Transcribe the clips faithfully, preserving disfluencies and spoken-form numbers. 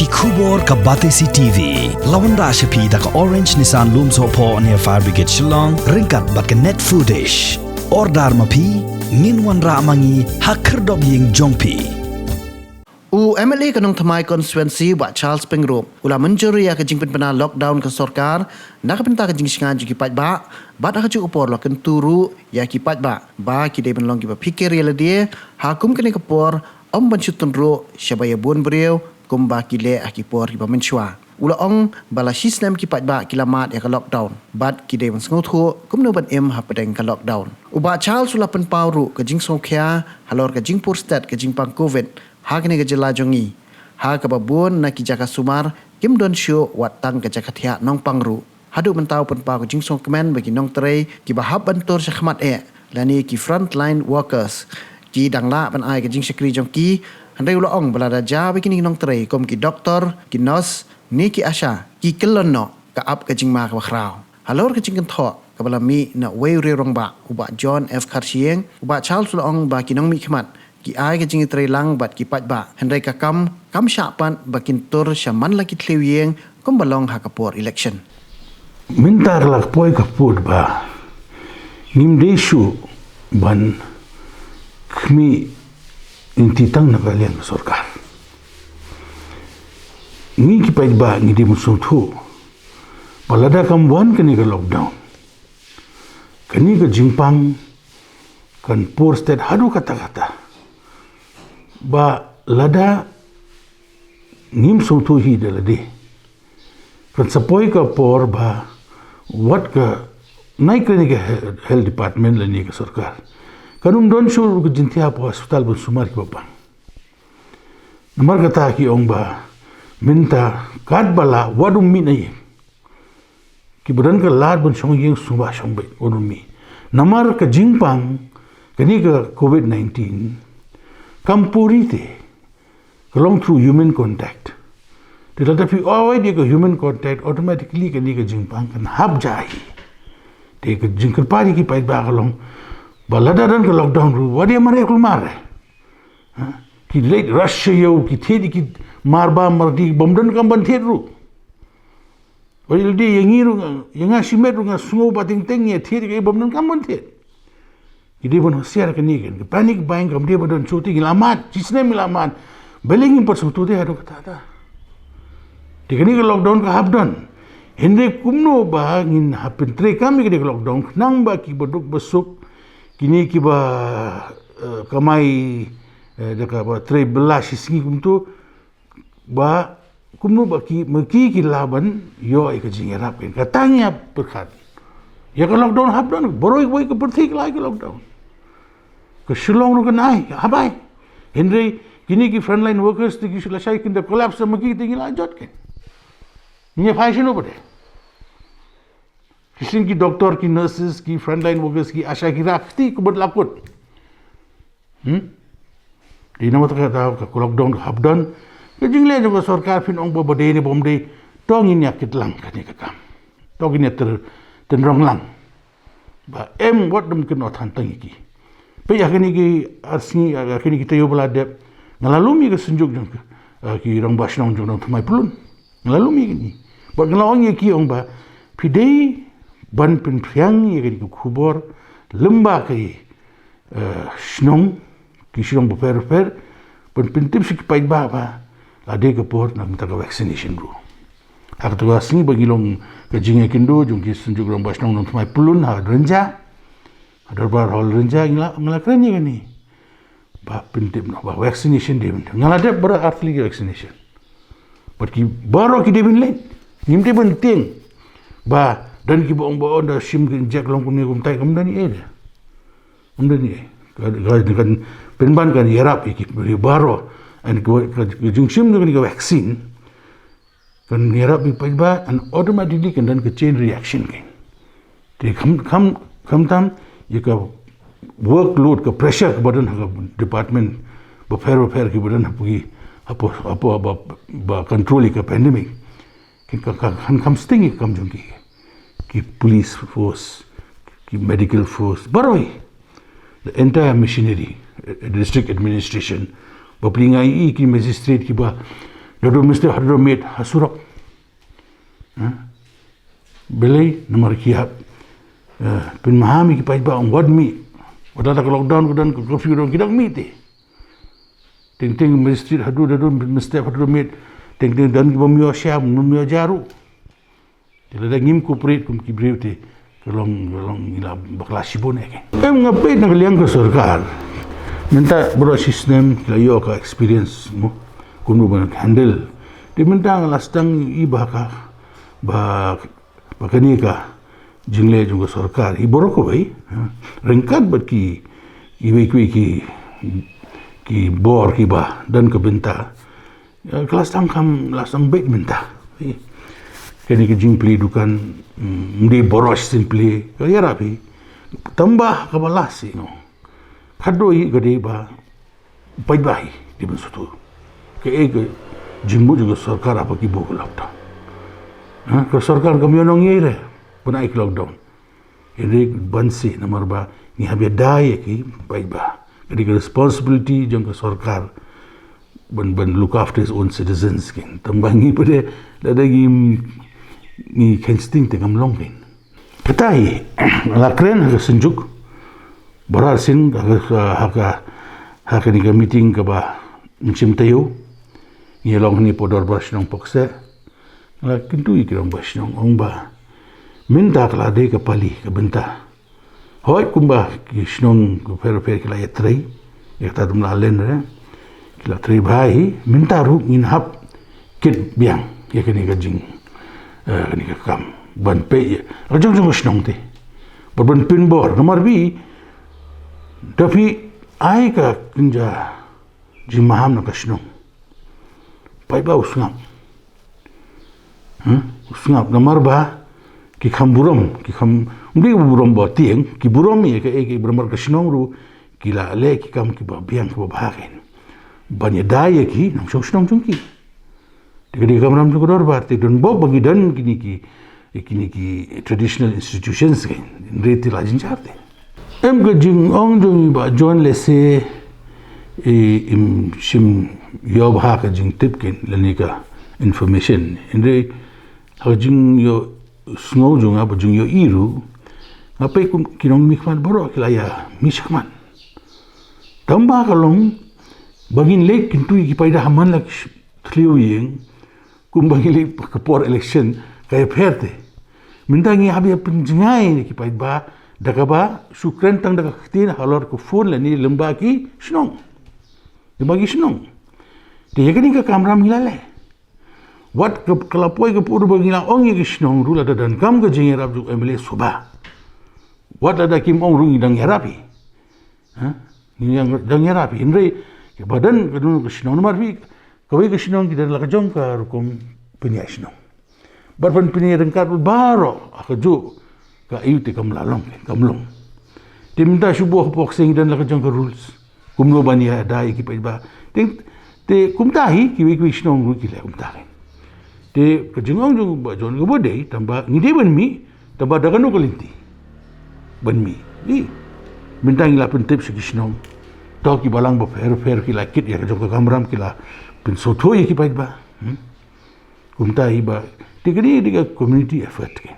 Khubor ka Batesi T V. La wanrah sha phi da ka Orange Nissan Lumsohphoh near Fire Brigade Shillong, ryngkat bad ka Net Foodish. Order ma phi, ngin wanrah ma ngi ha khyrdop ïing jong phi. U M L A ka Nongthymmai Constituency, Bah Charles Pyngrope, u la mynjur ïa ka jingpynbna lockdown ka sorkar na ka bynta ka jingshngaiñ jong ki paidbah, bad ha kajuh ka por la kyntu ruh ïa ki paidbah ba ki dei ban long kiba phikir ïa lade ha kum kane ka por, ym ban shu tynruh sha ba ïa bun briew kumba ki leh ha ki por kiba mynshuwa. U la ong ba la shisnem ki paidbah ki la mad ïa ka lockdown bad ki dei ban sngewthuh kumno ban im hapdeng ka lockdown. U Bah Charles u la pynpaw ruh ka jingsngewkhia halor ka jingpur stet ka jingpang Covid ha kane ka jylla jong ngi, ha kaba bun na ki jaka sumar kim don shuh wat tang ka jaka thiah nongpang ruh. Haduh mynta u pynpaw ka jingsngewkmen ba ki nongtrei kiba hap ban tur sha khmat eh, lane ki frontline workers, ki dang lah ban ai ka jingshakri jong ki. Hynrei u la ong ba lada jia ba kine ki nongtrei kum ki doktor, ki nurse ne ki ASHA, ki kyllon noh, ka ap ka jingma kaba khraw. Halor ka jingkynthoh kaba la mih na uwei u riew rangbah, u Bah John F Kharshiing, u Bah Charles u la ong ba ki nongmihkhmat ki ai ka jingïatreilang bad ki paidbah, hynrei ka kam kam shah pat ba kin tur sha man la ki thliew ïing kumba long ha ka por election. Mynta ka la poi ka pud ba ngim dei shuh ban khmih lynti tang na ka liang ka sorkar. Ngi ki paidbah ngi dei ban sngewthuh ba lada kam wan kane ka lockdown, kane ka jingpang kan pur stet haduh katta katta. Ba lada ngim sngewthuh hi da lade, kan sa poi ka por ba wat ka nai kane ka he-, health department lane ka sorkar kan ym don shuh ka jingthiah ha hospital ban sumar kiba pang. Namar kata ki ong ba mynta katba lah wat ym mih na ïing. Kiba don ka lad ban shong ïing sngewbha shong beit, wat ym mih. Namar ka jingpang kane ka Covid nineteen kam puri te, ka long through human contact. Te lada phi avoid ïa ka human contact, automatically kane ka jingpang kan hap jai. Te ka jingkyrpad ïa ki paidbah ka long ba lada don ka lockdown ruh, wat ïa mareh kulmar. Ha? Ki leit rush ïa u, ki thied ïa ki mar ba mar di, bym don kam ban thied ruh. Oi, lade ïa ngi ruh nga, ïa nga shimet ruh nga sngew ba teng teng ïa thied ïa ka, bym don kam ban thied. Ki dei ban husiar kane kan. Ka panic buying kam dei ban don shuh te, ngi la mad, shisnem ngi la mad. Balei ngim pat sngewthuh te haduh katta katta. Te kane ka lockdown ka hap don. Hynrei kumno ba ngin hap pyntrei kam ïa kane ka lockdown khnang ba kiba duk ba suk, kine kiba, eh, kamai, eh, da kaba trei bylla shi sngi kumto, ba kumno ba ki, ma ki ki lah ban ïoh ïa ka jingïarap kan. Kata ngi ïa pyrkhat. Ïa ka lockdown hap don, baroh kawei ka pyrthei ka la ïa ka lockdown. Ka Shillong ruh kan ai, hap ai. Hynrei kine ki frontline workers te ki shu lashai kin da collapse ma ki te ngi la jot kan. Ngi ïa phai shano pat de? Ki shin ki doctor, ki nurses, ki frontline workers, ki ASHA, ki rah kti kumba la kut. Hmm? Te namar kata ka lockdown ka hap don. Ka jingleh jong ka sorkar phin ong ba ba dei ne bym dei. To ngin ïa kit lang kane ka kam. To ngin ïa tyn-, tynrong lang. Ba em wat dam kynnoh than tang ïa ki. Peit ïa kine ki ar sngi, ïa kine ki taïew ba la dep. Nga la lum ïa ka Synjuk jong ka, eh, ki rangbah shnong jong Nongthymmai Pyllun. Nga la lum ïa kine. Bad nga la ong ïa ki ong ba phi dei ban pynphriang ïa kane ka khubor lyngba ki, eh, shnong, ki shnong bapher bapher, ban pyntip sha ki paidbah ba la dei ka por na ka bynta ka vaccination ruh. Ha kata ka sngi ba ngi long ka jingïakynduh jong ki Synjuk Rangbah Shnong Nongthymmai Pyllun ha Rynjah, ha Dorbar Hall Rynjah, ngi la, ngi la kren ïa kane. Ba pyntip noh ba vaccination dei ban, nga la dep baroh ar tylli ki vaccination. Bad ki baroh ki dei ban leit. Ngim dei ban tieng ba don kiba ong ba ynda shim ka injek long kumne kumtai, kam don ei de. Kam don ei. Ka, ka, kan pynban kan ïarap ïa ki baroh. And ka, ka, ka jingshim jong ka vaccine kan ïarap ïa ki paidbah and automatically kan don ka chain reaction kan. Te kham, kham, khamtam ïa ka workload, ka pressure kaba don ha ka department bapher bapher kiba don hapoh ki, hapoh, hapoh, ba, ba control ïa ka pandemic. Ki ka, ka, kan kham sting ïa ka kam jong ki. Ki police force, ki medical force, baroh. The entire machinery, eh, district administration. Bapli nga ïohi ki magistrate kiba Haduh mynstep haduh miet ha surok. Balei? Namar ki hap pynmaham ïa ki paidbah, ong wat mih. Wat la da ka lockdown, ka don ka curfew, don ki dang mih te. Teng teng mynstep haduh, haduh mynstep haduh miet. Teng teng don ki bym ïoh sha, bym ïoh jaru. Te lada ngim cooperate kum ki briew te, ka long, ka long ïa la bakla shibun eh. Em, nga peit na ka liang ka sorkar, mynta baroh shi snem ki la ïoh ka experience mo, kumno ban handle. Te mynta nga la sdang i ba ka, ba, ba kane ka jingleh jong ka sorkar, i baroh kawei, ha, ryngkat bad ki, iwei iwei ki, ki bor kiba don ka bynta. Ka la sdang kham, la sdang beit mynta. Kane ka jingplie dukan, mm, ym dei baroh shisien plie, ka ïarap hi. Tangba kaba last, you know, khadduh hi ka dei ba paidbah hi dei ban sngewthuh kaei ka jingmut jong ka sorkar haba ki buh ka lockdown. Ha, ka sorkar kam ïoh nongïaid re ban ai ka lockdown. Hynrei ban sih, namar ba ngi hap ïada ïa ki paidbah. Ka dei ka responsibility jong ka sorkar ban, ban look after his own citizens kein. Tangba ngi pat de, lada ngi, ngi kheiñ sting te ngam long kein. Kata hi, la kren ha ka Synjuk Baroh sien ha ka, ha ka, ha kane ka meeting kaba mynshem taïew, ngi long hangne hapoh Dorbar Shnong Pokse. Nga la kyntu ïa ki rangbah shnong, ong ba mynta ka la dei ka pali ka bynta. Hooid, kumba ki shnong bapher bapher ki la ïatrei, ïa kata tam la len re, ki la trei bha hi, mynta ruh ngin hap kit biang ïa kane ka jing, eh, kane ka kam ban peit ïa la ka jong jong ka shnong te, bad ban pynbor. Namar ba da phi ai ka kynja jingmaham na ka shnong, paidbah u sngap. Hmm? U sngap namar ba ki kham burom, ki kham, ym dei burom ba tieng, ki burom ïa kaei kaei, namar ka shnong ruh ki la leh ki kam kiba biang kiba bha kein ban ïada ïa ki nongshong shnong jong ki. Te ka dei ka kamram jong ka dorbar, te don bok ba ngi don kine ki, kine ki traditional institutions kein, hynrei te la jynjar te. Em, ka jingong jong i Bah John lehse, eh, im shym ïoh bha ka jingtip kein lane ka information. Hynrei ha ka jingïohsngew jong nga bad jingïohi ruh, nga peit kum ki nongmihkhmat baroh ki la ïamih shakhmat. Tangba ka long ba ngin leit kyntu ïa ki paidbah ha man la ki thliew ïing, kumba ngi leit ka por election, ka ïapher te. Mynta ngi hap ïa pynjngai ïa ki paidbah da kaba shu kren tang da ka ktien halor ka phone lane lyngba ki shnong. Lyngba ki shnong. Te ïa kane ka kamram ngi la leh. Wat ka, ka la poi ka por ba ngi la ong ïa ki shnong ruh, lada donkam ka jingïarap jong u M L A, sngewbha. Wat lada kim ong ruh, ngi dang ïarap hi. Ha? Ngi dang, dang ïarap hi. Hynrei kaba don, ka don ka shnong, namar phi, kawei ka shnong ki don la ka jong ka rukom pynïaid shnong. Bad ban pynïaid ryngkat baroh ha kajuh ka aïu te kam la long, kam long. Te mynta shu buh ha Pokse ngi don la ka jong ka rules. Kumno ban ïada ïa ki paidbah. Te, te kumta hi, kiwei kiwei shnong ruh ki leh kumta hi. Te ka jingong jong Bah John kaba dei, tangba ngi dei ban mih, tangba da kano ka lynti ban mih. Ï, mynta ngi la pyntip sha ki shnong. To ki balang bapher bapher ki la kit ïa ka jong ka kamram, ki la pynsngewthuh ïa ki paidbah. Hmm? Kumta hi ba, te ka dei, dei ka community effort kein.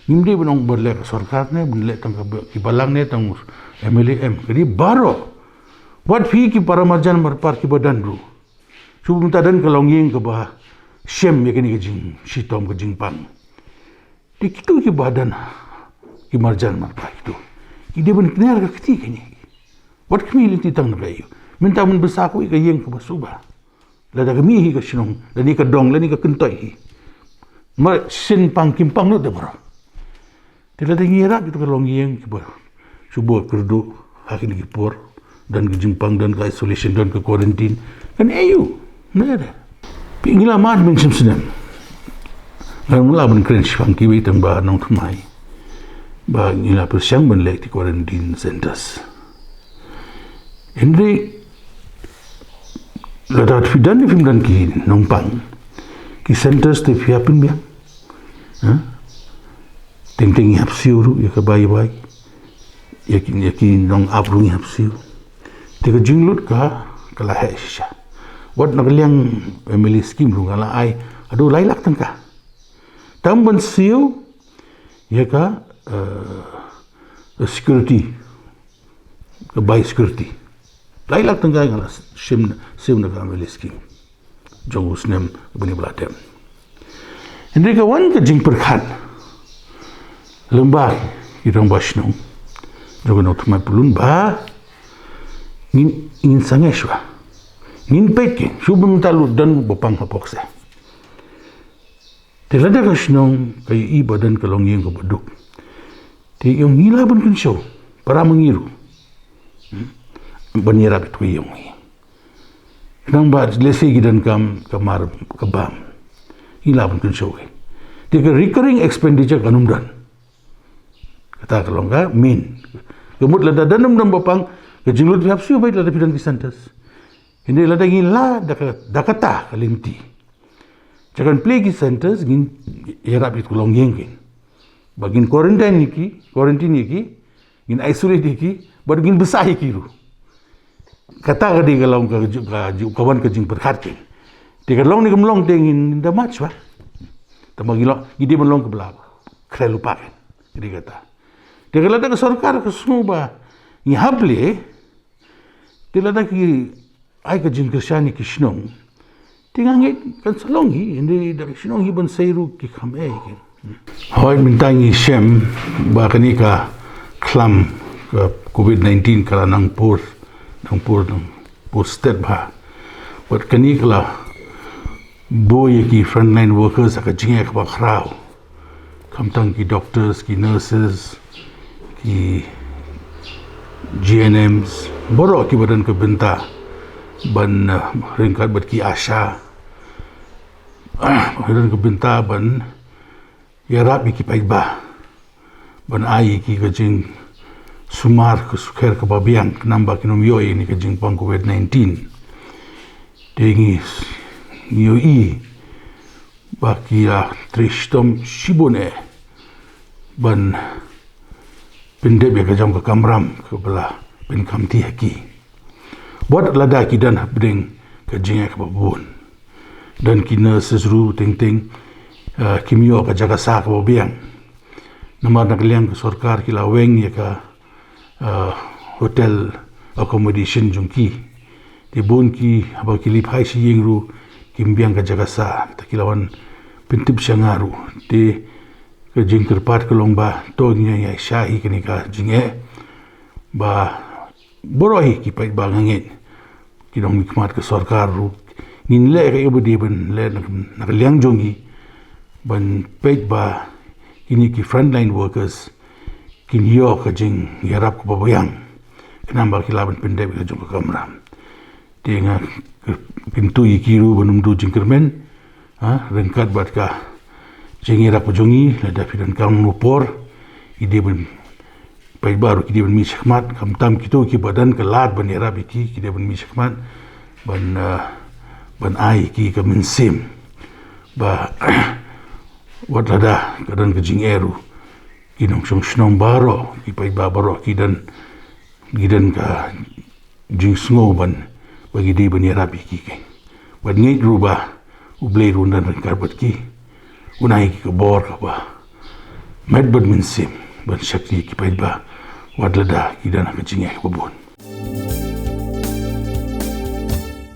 Ngim dei ban ong ba leh ka sorkar ne, ban leh tang ka ba-, ki balang ne, tang M L A, em, ka dei baroh. Wat phi ki para marjan marpar kiba don ruh. Shu mynta don ka longïing kaba shem ïa kane ka jingshitom ka jingpang. Te kito kiba don ki marjan marpar kito, ki dei ban kner ka kti kane. Wat khmih lynti tang na ka aïu. Mynta mynba sa kawei ka ïing kaba sngewbha. Lada ka mih hi ka shnong, lane ka dong, lane ka kyntoit hi. Ma shen pang kim pang lut da baroh. Te lada ngi ïarap ïa ka longïing kiba shu buh kyrduh ha kine ki por, don ka jingpang, don ka isolation, don ka quarantine. Kan aïu. Nada. Phi, ngi la mad mynshem snem. Ngan mula ban kren shaphang kiwei tang ba nongthymmai. Ba ngi la pyrshang ban leh ki quarantine centers. Hynrei lada phi don, phim don ki nongpang, ki centers te phi hap pynbiang. Ha? Teng teng ngi hap siew ruh ïa ka bai bai. Ïa ki, ïa ki nongap ruh ngi hap siew. Te ka jinglut ka, ka la heh shisha. Wat na ka liang M L A scheme ruh nga la ai haduh lai lak tyngka. Tang ban siew ïa ka, eh, security, ka bai security. Lai lak tyngka nga la shim, siew na ka M L A scheme jong u snem ba ngi ba la dep. Hynrei ka wan ka jingpyrkhat lyngba ki rangbah shnong jong ka nongthymmai pyllun ba ngin, ngin sangeh shuwa, ngin peit kein, shu bym ta lut don ba pang ha box eh. Te lada ka shnong ka ïohi ba don ka longïing kaba duk, te ïoh ngi lah ban kynshew para ma ngi ruh, hmm, ban ïarap ïa tu ïa ngi. Khnang ba lehse ki donkam ka mar ka bam, ngi lah ban kynshew. Te ka recurring expenditure kan ym don. Kata ka long ka main. Ka mut lada don ym don ba pang, ka jinglut phi hap siew beit lada phi don ki centers. Hynrei lada ngi lah da ka, da kata ka lynti, te kan plie ki centers, ngin ïarap ïa tu longïing kein. Ba ngin quarantine ïa ki, quarantine ïa ki, ngin isolate ïa ki, bad ngin bsa ïa ki ruh. Kata ka dei ka long ka ju-, ka ju-, ka wan ka jingpyrkhat kein. Te ka long ne kam long te ngin da mach ba. Tangba ngi long, ngi dei ban long kaba la khlem lypa kein. Ka dei kata. Te ka lada ka sorkar ka sngew ba ngi hap plie, te lada ki ai ka jingkyrshan ïa ki shnong, te nga ngeit kan sa long hi, hynrei da ki shnong hi ban sei ruh ki kham eh kein. Hooid, mynta ngi shem ba kane ka khlam ka covid nineteen ka la nang pur, nang pur, nang pur stet bha. Bad kane ka la buh ïa ki frontline workers ha ka jingeh kaba khraw. Khamtam ki doctors, ki nurses, ki G N Ms, baroh kiba don ka bynta ban, eh, ryngkat bad ki ASHA, ba don ka bynta ban ïarap ïa ki paidbah, ban ai ïa ki ka jingsumar ka sukher kaba biang, khnang ba kin ym ïoh ïa kane ka jingpang covid nineteen. Te ngi, ngi ïohi ba ki la trei shitom shibun eh ban pyndep ïa ka jong ka kamram kaba la pynkhamti ha ki. Wat lada ki don hapdeng ka jingeh kaba bun. Don ki nurses ruh teng teng, eh, kim ïoh ka jaka sah kaba biang. Namar na ka liang ka sorkar ki la weng ïa ka, eh, hotel accommodation jong ki. Te bun ki, haba ki leit phai sha ïing ruh, kim biang ka jaka sah, te ki la wan pyntip sha nga ruh. Te ka jingkyrpad ka long ba, to ngin ïa shah hi kane ka jingeh, ba baroh hi ki paidbah nga ngeit, ki nongmihkhmat ka sorkar ruh, ngin leh kaei ba dei ban leh na, na ka liang jong ngi, ban peit ba kine ki frontline workers kin ïoh ka jingïarap kaba biang, khnang ba ki lah ban pyndep ïa ka jong ka kamram. Te nga kyntu ïa ki ruh ban ym duh jingkyrmen, ha, ryngkat bad ka jingïarap ka jong ngi, lada phi donkam ha kano kano por, ki dei ban, paidbah ruh ki dei ban mih shakhmat, khamtam kito kiba don ka lad ban ïarap ïa ki, ki dei ban mih shakhmat, ban, eh, ban ai ïa ki ka mynsiem. Ba, wat lada ka don ka jingeh ruh, ki nongshong shnong baroh, ki paidbah baroh, ki don, ki don ka jingsngew ban, ba ki dei ban ïarap ïa ki kein. Bad ngeit ruh ba U Blei ruh un don ryngkat bad ki. Un ai ïa ki ka bor kaba met bad mynsiem ban shakri ïa ki paidbah, wat lada ki don ha ka jingeh kaba bun.